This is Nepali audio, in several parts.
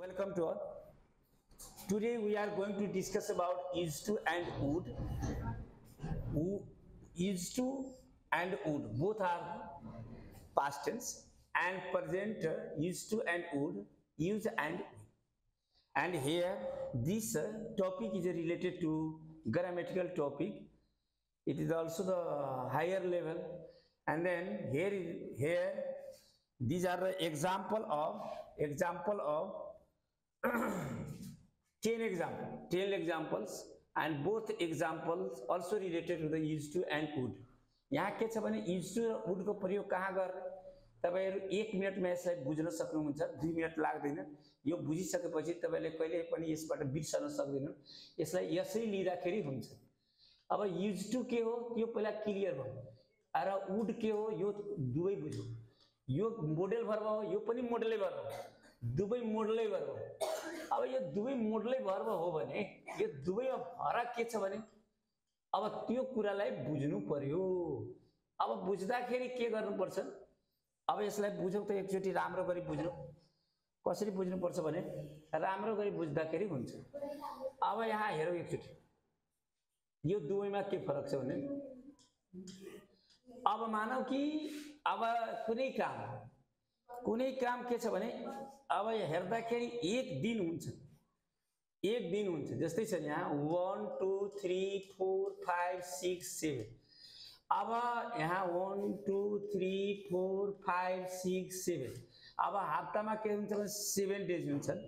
Welcome to all. Today we are going to discuss about used to and would. Used to and would both are past tense, and present used to and would, use and will. And here this topic is related to grammatical topic. It is also the higher level, and then here these are the example of 10 examples, and both examples also related to the used to and would. यहाँ के छ भने used to र would को प्रयोग कहाँ गर्ने तपाईहरु 1 मिनेटमा यसलाई बुझ्न सक्नुहुन्छ, 2 मिनेट लाग्दैन। यो बुझिसकेपछि तपाईले कहिले पनि यसबाट बिर्सन सक्दैन। यसलाई यसरी लिँदाखेरि हुन्छ। अब used to के हो यो पहिला क्लियर भयो। र would के हो यो दुवै बुझ्यो। यो मोडल भर्ब हो, यो पनि मोडलै भर्ब हो। दुवै मोडलै भर्ब हो। अब यो दुवै मोडलै भर्ब हो भने यो दुवैमा फरक के छ भने अब त्यो कुरालाई बुझ्नु पर्यो। अब बुझ्दाखेरि के गर्नु पर्छ? अब यसलाई बुझौं त एकचोटी राम्रो गरी बुझ्नु। कसरी बुझ्नु पर्छ भने राम्रो गरी बुझ्दाखेरि हुन्छ। अब यहाँ हेरौं एकचोटी। यो दुवैमा के फरक छ भने अब मानौ कि अब कुनै काम के छ भने अब हेर्दाखेरि एक दिन हुन्छ जस्तै छ यहाँ 1 2 3 4 5 6 7। अब यहाँ 1 2 3 4 5 6 7। अब हप्तामा के हुन्छ भने 7 डेज हुन्छन्।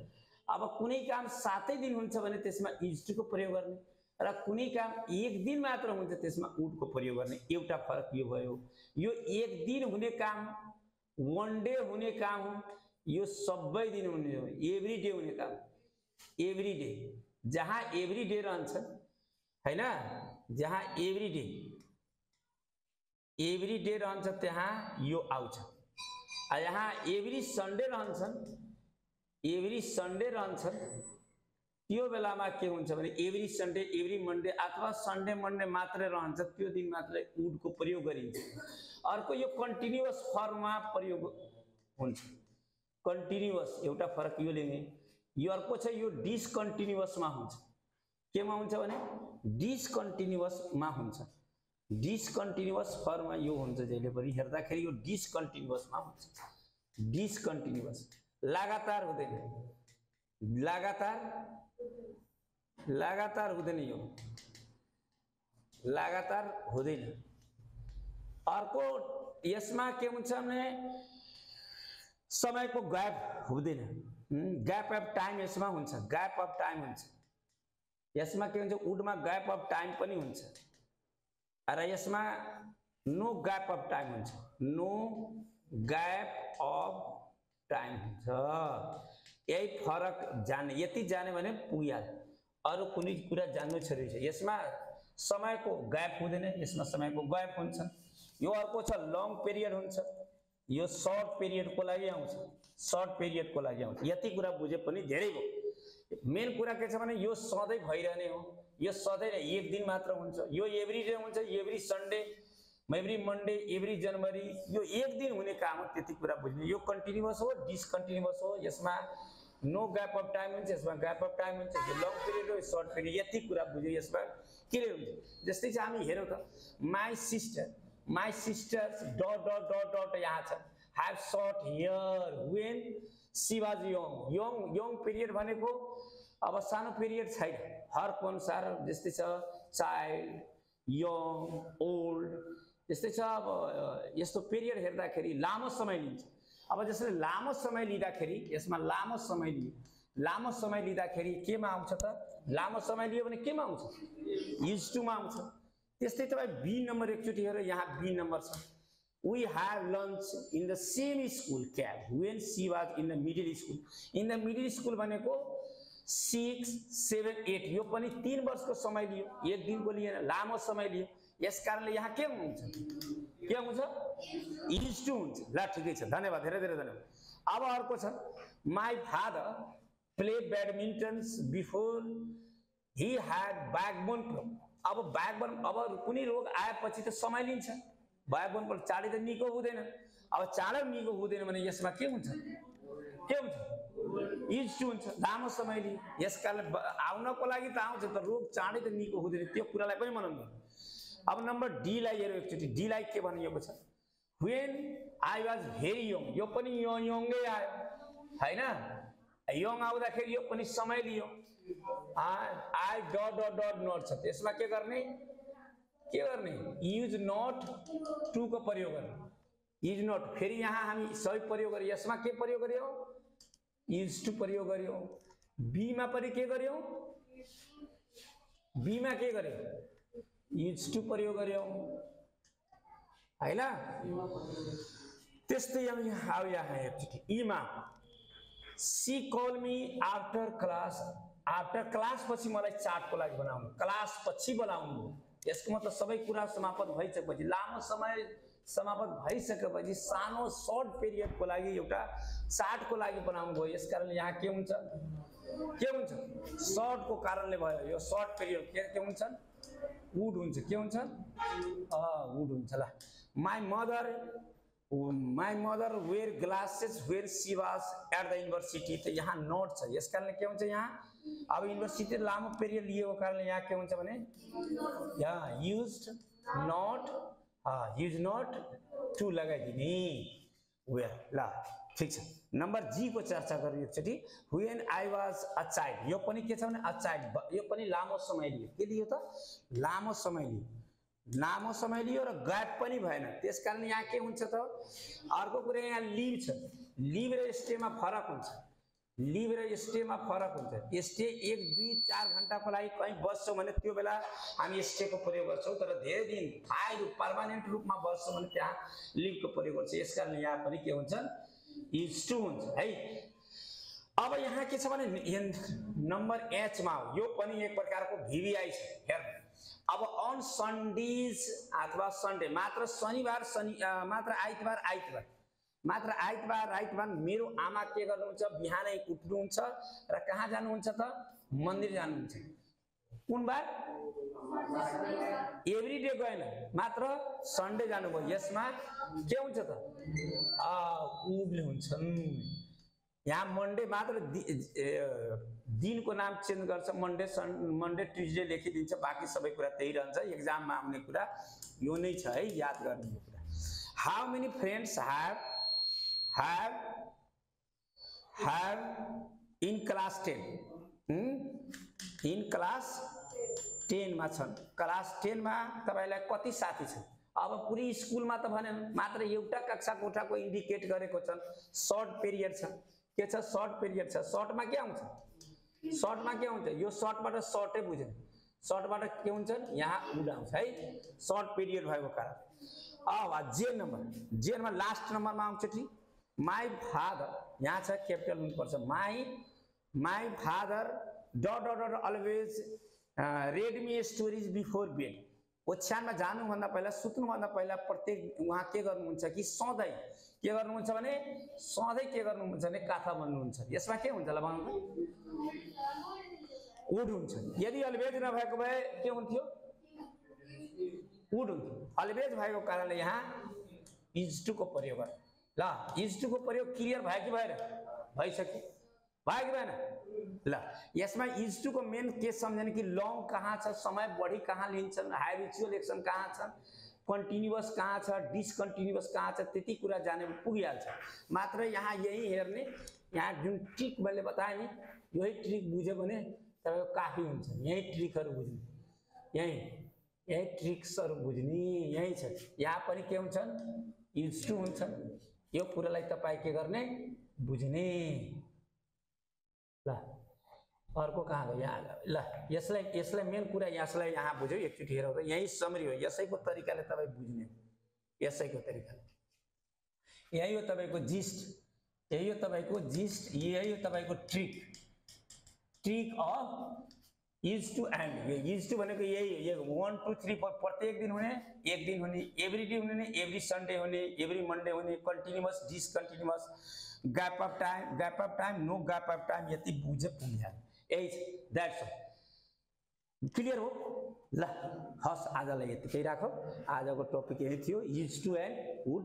अब कुनै काम 7 दिन हुन्छ भने त्यसमा used to को प्रयोग गर्ने र कुनै काम एक दिन मात्र हुन्छ त्यसमा would को प्रयोग गर्ने। एउटा फरक यो भयो। यो एक दिन हुने काम वन डे हुने काम हो, यो सबै दिन हुने हो, एभ्री डे हुने काम। एभ्री डे जहाँ एभ्री डे रहन्छ हैन, जहाँ एभ्री डे रहन्छ त्यहाँ यो आउँछ। यहाँ एभ्री सन्डे रहन्छन् त्यो बेलामा के हुन्छ भने एभ्री सन्डे एभ्री मन्डे अथवा सन्डे मन्डे मात्रै रहन्छ, त्यो दिन मात्रै would को प्रयोग गरिन्छ। अर्को यो कन्टिन्युअस फर्ममा प्रयोग हुन्छ। कन्टिन्युअस एउटा फरक यो लिने। यो अर्को छ यो डिसकन्टिन्युअसमा हुन्छ। केमा हुन्छ भने डिसकन्टिन्युअसमा हुन्छ। डिसकन्टिन्युअस फर्ममा यो हुन्छ जहिले पनि हेर्दाखेरि यो डिसकन्टिन्युअसमा हुन्छ। डिसकन्टिन्युअस लगातार हुँदैन। लगातार हुँदैन, यो लगातार हुँदैन। अर्को यसमा के हुन्छ भने समयको ग्याप हुँदैन। ग्याप अफ टाइम यसमा हुन्छ। ग्याप अफ टाइम हुन्छ। यसमा के हुन्छ वुडमा ग्याप अफ टाइम पनि हुन्छ र यसमा नो ग्याप अफ टाइम हुन्छ। नो ग्याप अफ टाइम हुन्छ। यही फरक जाने, यति जाने भने पुगिहाल्यो। अरु कुनै कुरा जान्नु छोडी छ। यसमा समयको ग्याप हुँदैन, यसमा समयको ग्याप हुन्छ। यो अर्को छ लङ पिरियड हुन्छ, यो सर्ट पिरियडको लागि आउँछ। सर्ट पिरियडको लागि आउँछ। यति कुरा बुझे पनि धेरै हो। मेन कुरा के छ भने यो सधैँ भइरहने हो। यो सधैँ एक दिन मात्र हुन्छ। यो एभ्री डे हुन्छ, every Sunday, every Monday, every January, यो एक दिन हुने काम हो। त्यति कुरा बुझ्नु। यो कन्टिन्युअस हो, डिसकन्टिन्युअस हो। यसमा नो ग्याप अफ टाइम हुन्छ, यसमा ग्याप अफ टाइम हुन्छ। यो लङ पिरियड हो, सर्ट पिरियड। यति कुरा बुझ्यो यसमा क्लियर हुन्छ। जस्तै चाहिँ हामी हेरौँ त my sisters dot dot dot dot यहाँ छ have sought here when she was young period भनेको अब सानो पिरियड छैन। हरको अनुसार जस्तै छ चाइल्ड, यङ, ओल्ड जस्तै छ। अब यस्तो पिरियड हेर्दाखेरि लामो समय लिन्छ। अब जसरी लामो समय लिँदाखेरि यसमा लामो समय लिँदाखेरि केमा आउँछ त? लामो समय लियो भने केमा आउँछ? used to मा आउँछ। त्यस्तै तपाई बी नम्बर एकचोटी हेर, यहाँ बी नम्बर छ। We have lunch in the same school cab when she was in the middle school. In the middle school भनेको 6, 7, 8 यो पनि 3 वर्षको समय लियो। एक दिनको लिएन, लामो समय लियो। यस कारणले यहाँ के हुन्छ? के हुन्छ? used to हुन्छ। ल ठिकै छ, धन्यवाद, धेरै धेरै धन्यवाद। अब अर्को छ my father played badminton before he had backbone problem. अब backbone, अब कुनै रोग आएपछि त समय लिन्छ। बायोबोन पर चाँडै त निको हुँदैन। अब चाँडै निको हुँदैन भने यसमा के हुन्छ? युज टु हुन्छ लामो समय लियो यसकारण आउनको लागि त आउँछ त रोग चाँडै त निको हुँदैन त्यो कुरालाई पनि मनाउनु। अब नम्बर डी लाई हेरौँ एकचोटि डी लाई के भनिएको छ when I was very young यो पनि यङै आयो हैन यङ आउँदाखेरि यो पनि समय लियो I डट नट छ त्यसमा के गर्ने युज नट टु को प्रयोग गर्ने युज नट फेरि यहाँ हामी सही प्रयोग गर्यो यसमा के प्रयोग गर्यो युज टु प्रयोग गर्यो बी मा पनि के गर्यो बी मा के गर्यो युज टु प्रयोग गर्यो हैन त्यस्तै हामी आउ यहाँ एकचोटि ई मा see call me after class पछि मलाई चार्टको लागि बनाउनु क्लास पछि बनाउनु यसको मतलब सबै कुरा समाप्त भइसकेपछि लामो समय समाप्त भइसकेपछि सानो सर्ट पिरियडको लागि एउटा चार्टको लागि बनाउनु भयो यसकारण यहाँ के हुन्छ सर्टको कारणले भयो यो सर्ट पिरियड के हुन्छ वुड हुन्छ के हुन्छ वुड हुन्छ ल my mother wear glasses where she was at the university त यहाँ नोट छ यसकारणले के हुन्छ यहाँ अब युनिभर्सिटी लामो पिरियड लिएको कारणले यहाँ के हुन्छ भने यहाँ युज्ड नट टु लगाइदिने वेयर ल ठीक छ नम्बर जी को चर्चा गरौँ एकचोटि when I was a child यो पनि के छ भने अ चाइल्ड यो पनि लामो समय लियो के लियो त लामो समय लियो र ग्याप पनि भएन त्यसकारण यहाँ के हुन्छ त अर्को कुरा यहाँ लिभ छ लिभ र स्टेमा फरक हुन्छ स्टे 1 2 4 घण्टाको लागि कहीँ बस्छौँ भने त्यो बेला हामी स्टेको प्रयोग गर्छौँ तर धेरै दिन स्थायी पर्मानेन्ट रूपमा बस्छौँ भने त्यहाँ लिभको प्रयोग गर्छ यसकारण यहाँ पनि के हुन्छ युज टु हुन्छ है। अब यहाँ के छ भने नम्बर एच मा हो यो पनि एक प्रकारको भिभिआई छ हेर्नु अब अन सन्डेज अथवा सन्डे मात्र शनिबार मात्र आइतबार मेरो आमा के गर्नुहुन्छ बिहानै उठ्नुहुन्छ र कहाँ जानुहुन्छ त मन्दिर जानुहुन्छ कुन बार एभ्री डे गएन मात्र सन्डे जानुभयो यसमा के हुन्छ त उब्ले हुन्छन् यहाँ मन्डे मात्र दिनको नाम चेन्ज गर्छ मन्डे ट्युजडे लेखिदिन्छ बाँकी सबै कुरा त्यही रहन्छ एक्जाममा आउने कुरा यो नै छ है याद गर्ने यो कुरा how many friends have in class 10 मा छन् क्लास 10 मा तपाईलाई कति साथी छन् अब पुरै स्कुलमा त भने मात्र एउटा कक्षा कोठाको इन्डिकेट गरेको छन् सर्ट पिरियड छ के छ सर्ट पिरियड छ सर्टमा के आउँछ यो सर्टबाट सर्टै बुझ्नु सर्टबाट के हुन्छ यहाँ उड आउँछ है सर्ट पिरियड भएको कारण अब जे नम्बर लास्ट नम्बरमा आउँछ ठीक माई फादर यहाँ छ क्यापिटल हुनुपर्छ my father dot always read me stories before bed ओछ्यानमा जानुभन्दा पहिला सुत्नुभन्दा पहिला प्रत्येक उहाँ के गर्नुहुन्छ कि सधैँ के गर्नुहुन्छ भने कथा भन्नुहुन्छ यसमा के हुन्छ ल भन्नु वुड हुन्छ यदि अलवेज नभएको भए के हुन्थ्यो वुड हुन्थ्यो अलवेज भएको कारणले यहाँ इज टु को प्रयोग गर्नु ल इज टु को प्रयोग क्लियर भयो कि भएन भइसक्यो भयो कि भएन ल यसमा इज टु को मेन के सम्झने कि लङ कहाँ छ समय बढी कहाँ लिन्छन् हाइबिचुअल एक्सन कहाँ छ कन्टिन्युअस कहाँ छ डिसकन्टिन्युअस कहाँ छ त्यति कुरा जाने पुगिहाल्छ मात्र यहाँ यही हेर्ने यहाँ जुन ट्रिक मैले बताएँ नि यही ट्रिक बुझ्यो भने तपाईको काफी हुन्छ यही ट्रिकहरु बुझ्नु यही ट्रिक्सहरु बुझ्ने यही छ यहाँ पनि के हुन्छन् युज टु हुन्छन् यो कुरालाई तपाई के गर्ने बुझ्ने ल अर्को कहाँ गयो यहाँ ल यसलाई मेन कुरा यसलाई यहाँ बुझ्यो एकचोटि हेरौ त यही समरी हो यसैको तरिकाले तपाई बुझ्ने यसैको तरिकाले यही हो तपाईको जिस्ट यही हो तपाईको trick of use to and use to भनेको यही हो 1 2 3 4 प्रत्येक दिन हुने एक दिन हुने एभ्री डे हुने एभ्री संडे हुने एभ्री मंडे हुने continuous discontinuous gap of time no gap of time यति बुझे पुग्या यही दैट्स ऑल क्लियर हो ल हस आजलाई यतिकै राखौ आजको टपिक यही थियो यूज टू एंड वुड